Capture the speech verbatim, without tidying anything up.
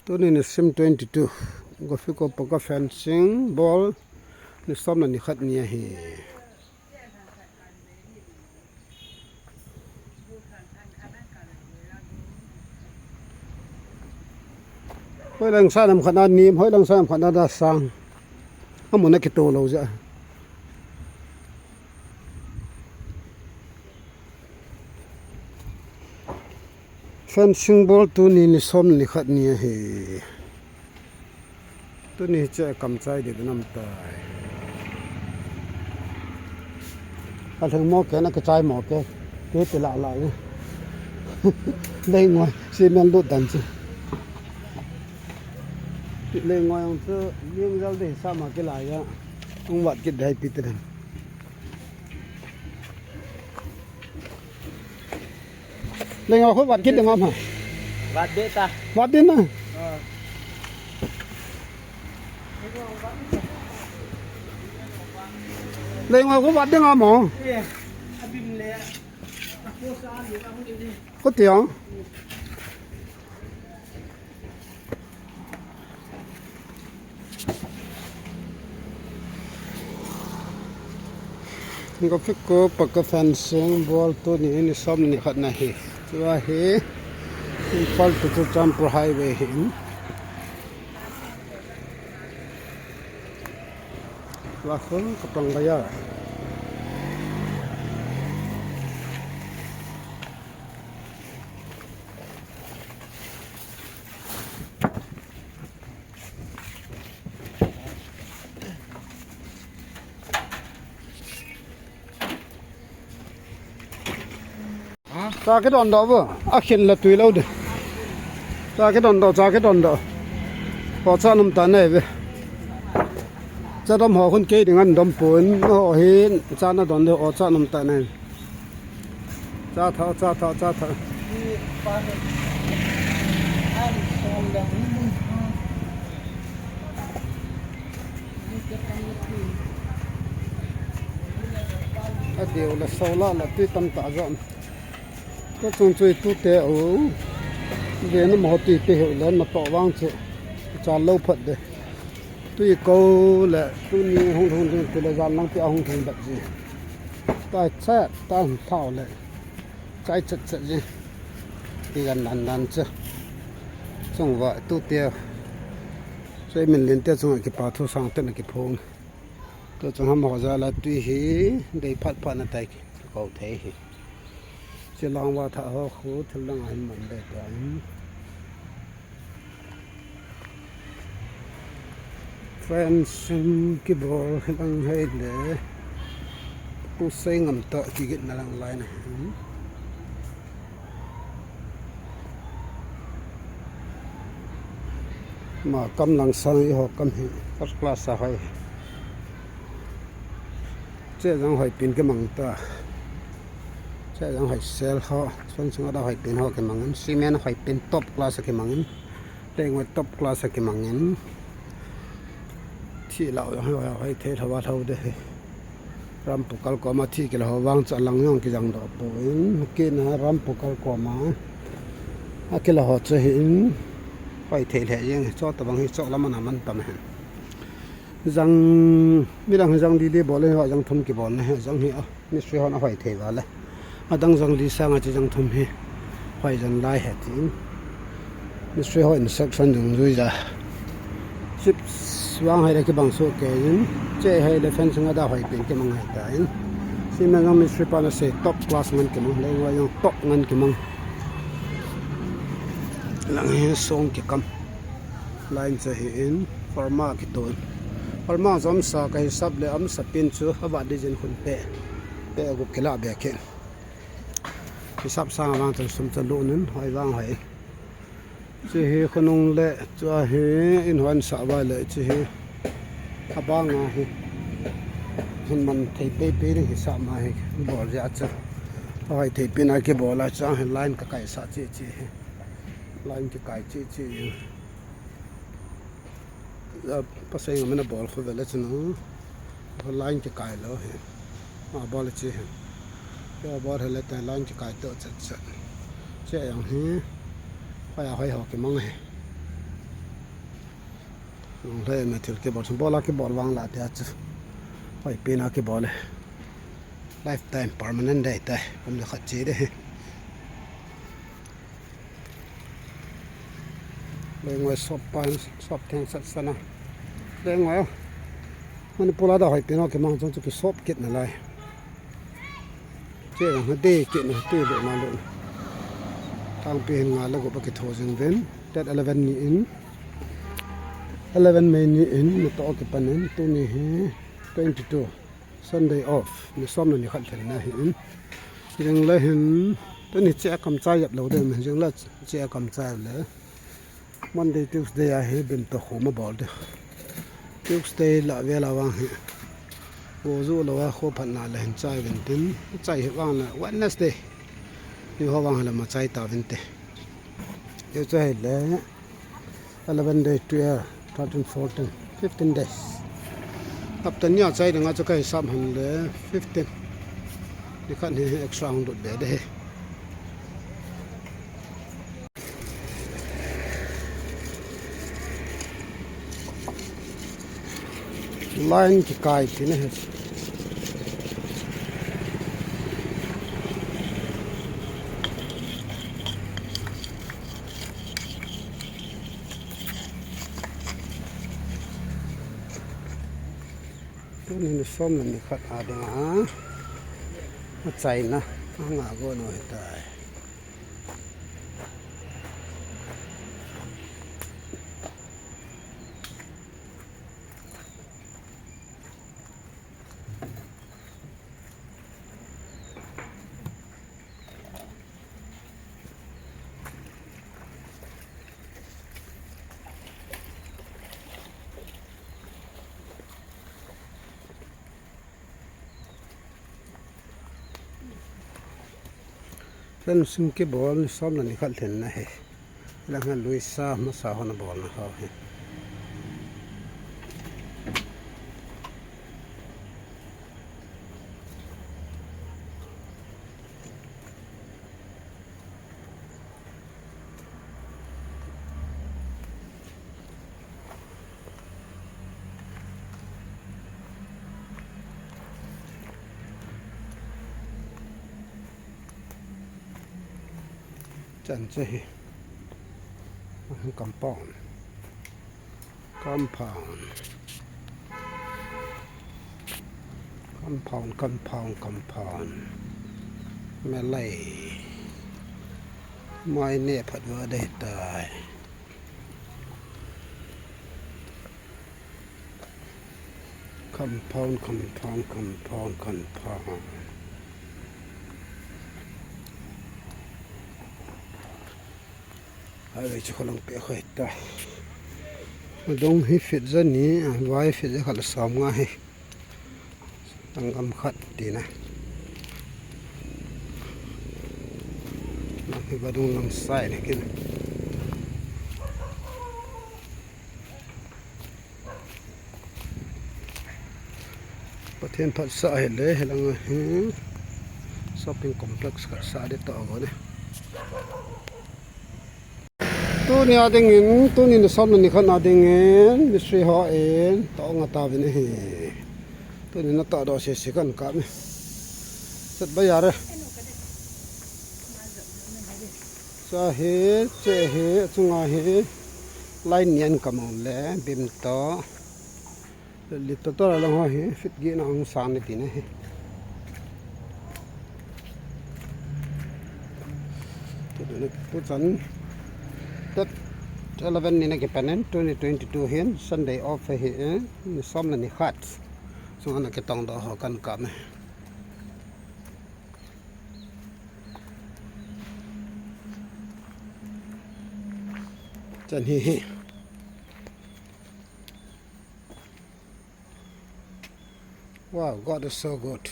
Tuni nisim twenty-two. Gofiko Poka fencing bol ni som le ni khat ni ahi. Hoilang sa nam khat na nim, hoilang sa nam khat na da sang. Amun a kito lou ja. Fencing bol tuni ni som ni khat ni ahi. Tuni che kam chai de nam tai. A lheng mo ke na ke chai mo ke. Ke te la la. Lei ngoi si men lut dan chi. Lei ngoi ang chu ling jal de sa ma ke la ya. Ung wat kit dai pi te dan. Lei ngau khu vat kit ding am ha. Vat de ta. Vat din na. Ah. Lei ngau khu vat ding am mo. Eh, abim le. Ko sa ni na hu ni. Ko ti ang. Gofiko Poka fencing bol tuni ni som ni khat na hi. Tua hi Imphal to Churachandpur highway hin. Tua khun kapang baya. Cha kidon doh bo, akhin le tui lou de. Cha kidon doh, cha kidon doh. Ho cha nom ta nei ve. Cha dom ho khun kei ding an dom pon, ho hi cha na don de, ho cha nom ta nei. Cha thau, cha thau, cha thau. A deu le solar le tui tam ta jong. Ka chung chui tu te u. Ve na mo tui te heu le na to vang che. Cha lo phat de. Tui ko le tuni hung hung ding tu le jan lang ti a hung hung bat ji. Tai chat, tai thau le. Chai chat chat ji. Ti gan dan dan che. Chung va tu te. Sei min lin te chung kipa thu sang te na kiphong. Tu chung ham ho ja la tui hi dei phat phat na tai ki ko thei hi. Che lang va tha ho khu thil lang a hin man dei ta. Fencing kibol hi lang hei le. Pu sei ngam to kigit na lang lai na. Ma kam lang sang i ho kam hi first class a hoi. Che jang hoi pin ke mang ta. Che jang hoi sel ho. Fencing ada hoi pin ho ke mangin. Cement hoi pin top class ke mangin. Lengoi top class a kimangin. Thi lau jong hoi, hoi thei lhou a lhou de hi. Ram pukal koma thi kila ho vang cha lang jong kijang doh pon. Kina ram pukal koma. A kila ho chu hin. Hoi thei lheh jeng, cho tabang hi cho lam ana man tam hen. Jang, midang hi jang li li bol le, hoi jang thum kibol na hi, jang hi a, mistri hon a hoi thei va le. Adang jang li sang a chi jang thum hi, hoi jan lai he tin. Mistri hoi instruction jong jui ja. Chips vang hoi le kibang so ke in, che hoi le fencing ada hoi pen kimang hoi ta in. Cement jong mistri pa na sei top class ngan kimang, lengoi jong top ngan kimang. Lang hi song kikam. Line cha hi in, farma kito in. Farma jong sa ka hisap le am sa pin chu, ava design khun pe. Pe gup kila be ke. Hisap sang vang chan sum chan lu nun, hoi vang hoi. Chi hi khunung le, chu a hi in hon sa va le, chi hi. Abang a hi. Hin man thei pe pe ding hisap ma hi. Bol ja cha. Hoi thei pin a kibol a cha hi line ka kai sa chi chi hi. Line kikai chi chi. Pasai ngam na bol khu vele chun. Line kikai lou hi. Ma bol chi hi. Kei bol hele ta line kikai to chat chat. Che jang hi. Hoi a hoi ho kimang hi. Nung le me thil kibol, bol a kibol vang la tia chu. Hoi pin a kibol e. Lifetime permanent dei tai. Kum le khat che dei. Lengoi sop pan, sop theng sat sana. Lengoi. Manipur a da hoi pin a kimang chung chu kisop kit nalai. Che dang ha de kit na, te lo na lo. Thangpi hin nga le gup a kitho jing uvin. Date eleven ni in. Eleven May ni in, natoh kipan in, tuni hi twenty-two. Sunday off. Ni som le ni khat lhenna hi in. Jing le hin, tuni che a kam chai jep lou ding, jing le che a kam chai le. Monday, Tuesday a hi bim toh khom a bol ding. Tuesday la vel a vang hi. Go ju lou a kho phatna le hin chai uvin tin. Chai hi vang le Wednesday. Ni ho vang le ma chai ta uvin te. Yo chai le eleven day, twelve, thirteen, fourteen, fifteen days. Hapta ni a chai ding a chu ka hisap han le fifteen. Ni khat ni extra hung lut be de. Line kikai tina hi. Tuni ni som le ni khat a ding a. A chaina. A nga go no hi tai. Fencing kibol ni som le ni khat lhenna hi. Lang a luisa masa hon a bolna ho hi. Chan che hi. Compound. Compound. Compound, compound, compound. Malay. Mai ne phat va dei tai. Compound, compound, compound, compound. Highway chu kholong pe khoi ta. Adong hi feet ja ni, a vai feet ja khat le som nga hi. Tangam khat tina. Nang hi vadung lang sai ni kin. Pathen phatsah hile, hilanga hi shopping complex khat sa ding toh go ne. Tuni a dingin, tuni ni som le ni khat a dingin, mistri hon, toh nga tauvin ahi. Tuni natoh doh sese kan kap e. Chat ba ya re. Cha hi, che hi, achunga hi, line nian ka mang le, bim toh. Lip toh toh la lang ho hi, feet get na hung sang ni tina hi. Tuchan, tat eleven ni na kipan in, twenty twenty-two hin, Sunday off hi, eh, ni som le ni khat. Chunga na kitong doh ho kan kap e. Chan hi hi. Wow, God is so good.